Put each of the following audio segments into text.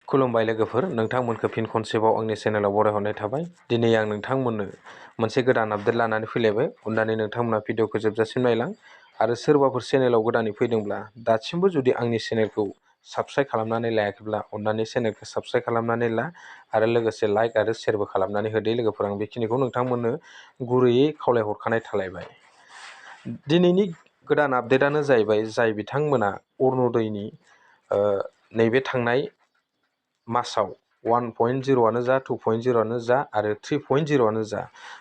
खुलुमबाय लोगोफोर, नोंथांमोनखौ फिन खनसेबाव आंनि चेनेलाव बरायहरनाय थाबाय। दिनै आं नोंथांमोननो मोनसे गोदान आपडेट लानानै फैलायबाय। अननानै नोंथांमोना भिडिअखौ जोबजासिम नायलां आरो सोरबाफोर चेनेलाव गोदानै फैदोंब्ला दासिमबो जुदि आंनि चेनेलखौ साबस्क्राइब खालामनानै लायाखैब्ला अननानै चेनेलखौ साबस्क्राइब खालामनानै ला आरो लोगोसे लाइक आरो शेयारबो खालामनानै होदो लोगोफोर। आं बेखिनिखौ नोंथांमोननो गुरैयै खावलायहरखानाय थालायबाय। दिनैनि गोदान आपडेटआनो जाहैबाय जाय बिथांमोना अरुणदयनि नैबे थांनाय मासाव 1.0आनो जा 2.0आनो जा आरो 3.0आनो जा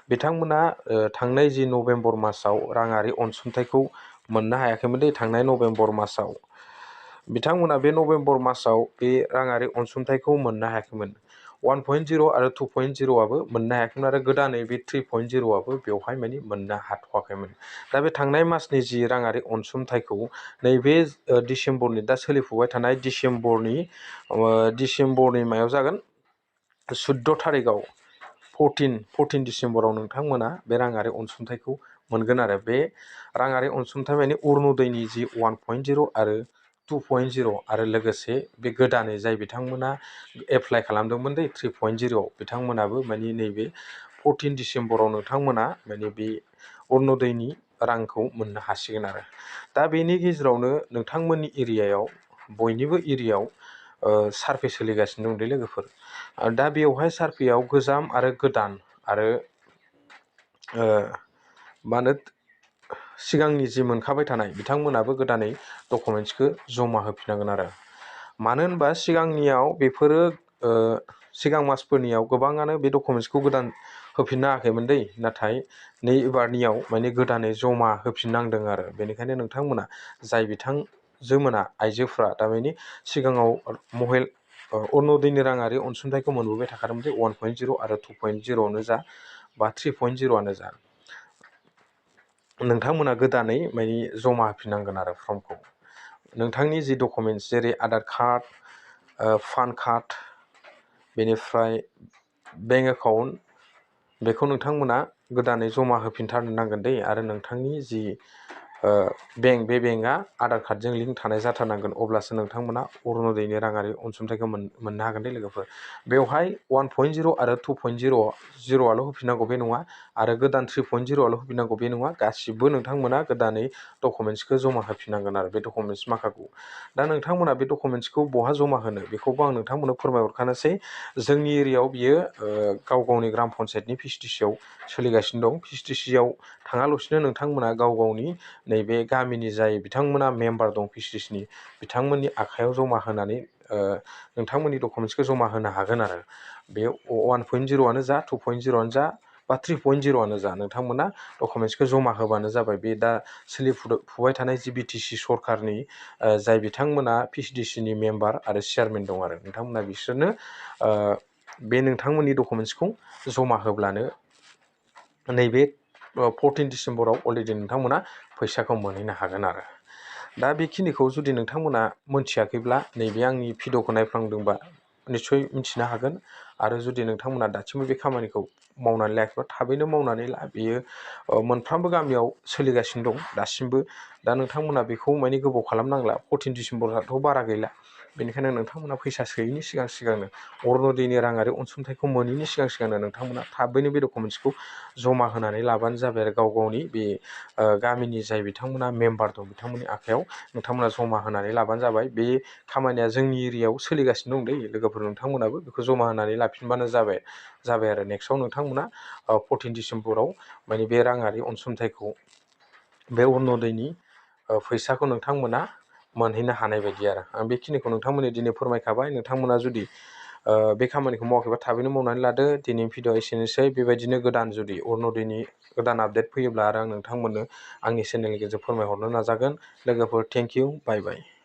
बिथांमोना थांनाय जि नभेम्बर मासाव राङारि अनसुंथाइखौ मोननो हायाखैमोन दे। थांनाय नभेम्बर मासाव बिथांमोना बे नभेम्बर मासाव बे राङारि अनसुंथाइखौ मोननो हायाखैमोन। 1.0 आरो 2.0आबो मोननो हायाखैमोन आरो गोदानै बे 3.0आबो बेवहाय माने मोननो हाथ'वाखैमोन। दा बे थांनाय मासनि जि राङारि अनसुंथाइखौ नैबे डिसेम्बरनि दा सोलिफुबाय थानाय डिसेम्बरनि मायाव जागोन 14 थारिखआव 14 डिसेम्बराव नोंथांमोना बे राङारि अनसुंथाइखौ मोनगोन आरो बे राङारि अनसुंथाइ माने अरुणदयनि जि 1.0 आरो 2.0 आरो लोगोसे बे गोदानै जाय बिथांमोना एप्लाइ खालामदोंमोन दे 3.0 बिथांमोनाबो माने नैबे 14 डिसेम्बराव नोंथांमोना माने बे अरुणदयनि रांखौ मोननो हासिगोन आरो। दा बेनि गेजेरावनो नोंथांमोननि एरियायाव बयनिबो एरियायाव सार्भे सोलिगासिनो दं दे लोगोफोर। दा बेवहाय सार्भेयाव गोजाम आरो गोदान आरो मा होनो सिगांनि जि मोनखाबाय थानाय बिथांमोनाबो गोदानै डकुमेन्ट्सखौ जमा होफिननांगोन आरो। मानो होनबा सिगांनियाव बेफोरो सिगां मासफोरनियाव गोबाङानो बे डकुमेन्ट्सखौ गोदान होफिननो हायाखैमोन दै, नाथाय नैबारनियाव माने गोदानै जमा होफिननांदों आरो। बेनिखायनो नोंथांमोना जाय बिथांजोमोना आइजोफ्रा थारमाने सिगाङाव अरुणदयनि राङारि अनसुंथाइखौ मोनबोबाय थाखादोंमोन जे 1.0 आरो 2.0आनो जा बा 3.0आनो जा नोंथांमोना गोदानै माने जमा होफिननांगोन आरो फर्मखौ। नोंथांनि जि डकुमेन्ट्स जेरै आधार कार्ड, पान कार्ड, बेनिफ्राय बेंक एकाउन्ट बेखौ नोंथांमोना गोदानै जमा होफिनथारनो नांगोन दै। आरो नोंथांनि जि बेंक बे बेंकआ आधार कार्डजों लिंक थानाय जाथारनांगोन, अब्लासो नोंथांमोना अरुणदयनि राङारि अनसुंथाइखौ मोननो हागोन दे लोगोफोर। बेवहाय 1.0 आरो 2.0आल' होफिननांगौ बे नङा आरो गोदान 3.0आल' होफिननांगौ बे नङा, गासिबो नोंथांमोना गोदानै डकुमेन्ट्सखौ जमा होफिननांगोन आरो बे डकुमेन्ट्स माखाखौ। दा नोंथांमोना बे डकुमेन्ट्सखौ बहा जमा होनो बेखौबो आं नोंथांमोननो फोरमायहरखानोसै। जोंनि एरियायाव बियो गाव गावनि ग्राम पन्सायतनि पिसिडिसिआव सोलिगासिनो दं। पिसिडिसिआव थाङाल'सिनो नोंथांमोना गाव गावनि नैबे गामिनि जाय बिथांमोना मेम्बार दं पिसिडिसिनि बिथांमोननि आखायाव जमा होनानै नोंथांमोननि डकुमेन्ट्सखौ जमा होनो हागोन आरो। बे 1.0आनो जा 2.0आनो जा बा 3.0आनो जा नोंथांमोना डकुमेन्ट्सखौ जमा होबानो जाबाय। बे दा सोलिफुबाय थानाय जि बिटिसि सरकारनि जाय बिथांमोना पिसिडिसिनि मेम्बार आरो चेयारमेन दं आरो नोंथांमोना बिसोरनो बे नोंथांमोननि डकुमेन्ट्सखौ जमा होब्लानो नैबे 14 डिसेम्बराव अलरेडि नोंथांमोना फैसाखौ मोनहैनो हागोन आरो। दा बेखिनिखौ जुदि नोंथांमोना मोनथियाखैब्ला नैबे आंनि भिडिअखौ नायफ्लांदोंबा निस्सय मिथिनो हागोन। आरो जुदि नोंथांमोना दासिमबो बे खामानिखौ मावनानै लायाखैबा थाबैनो मावनानै ला। बेयो मोनफ्रोमबो गामियाव सोलिगासिनो दं दासिमबो। दा नोंथांमोना बेखौ माने गोबाव खालामनांला, 14 डिसेम्बराथ' बारा गैला। बेनिखायनो नोंथांमोना फैसा सोयैनि सिगांनो अरुणदयनि राङारि अनसुंथाइखौ मोनैनि सिगांनो नोंथांमोना थाबैनो बे डकुमेन्ट्सखौ जमा होनानै लाबानो जाबाय आरो। गाव गावनि बे गामिनि जाय बिथांमोना मेम्बार दं बिथांमोननि आखायाव नोंथांमोना जमा होनानै लाबानो जाबाय। बे खामानिया जोंनि एरियायाव सोलिगासिनो दं दै लोगोफोर। नोंथांमोनाबो बेखौ जमा होनानै लाफिनबानो जाबाय आरो। नेक्स्टआव नोंथांमोना 14 डिसेम्बराव माने बे राङारि अनसुंथाइखौ बे अरुणदयनि फैसाखौ नोंथांमोना मोनहैनो हानाय बायदि आरो। आं बेखिनिखौ नोंथांमोननो दिनै फोरमायखाबाय। नोंथांमोना जुदि बे खामानिखौ मावाखैबा थाबैनो मावनानै लादो। दिनैनि भिडिअ एसेनोसै। बेबायदिनो गोदान जुदि अरुणदयनि गोदान आपडेट फैयोब्ला आरो आं नोंथांमोननो आंनि चेनेलनि गेजेरजों फोरमायहरनो नाजागोन। लोगोफोर थेंक इउ, बाय बाय।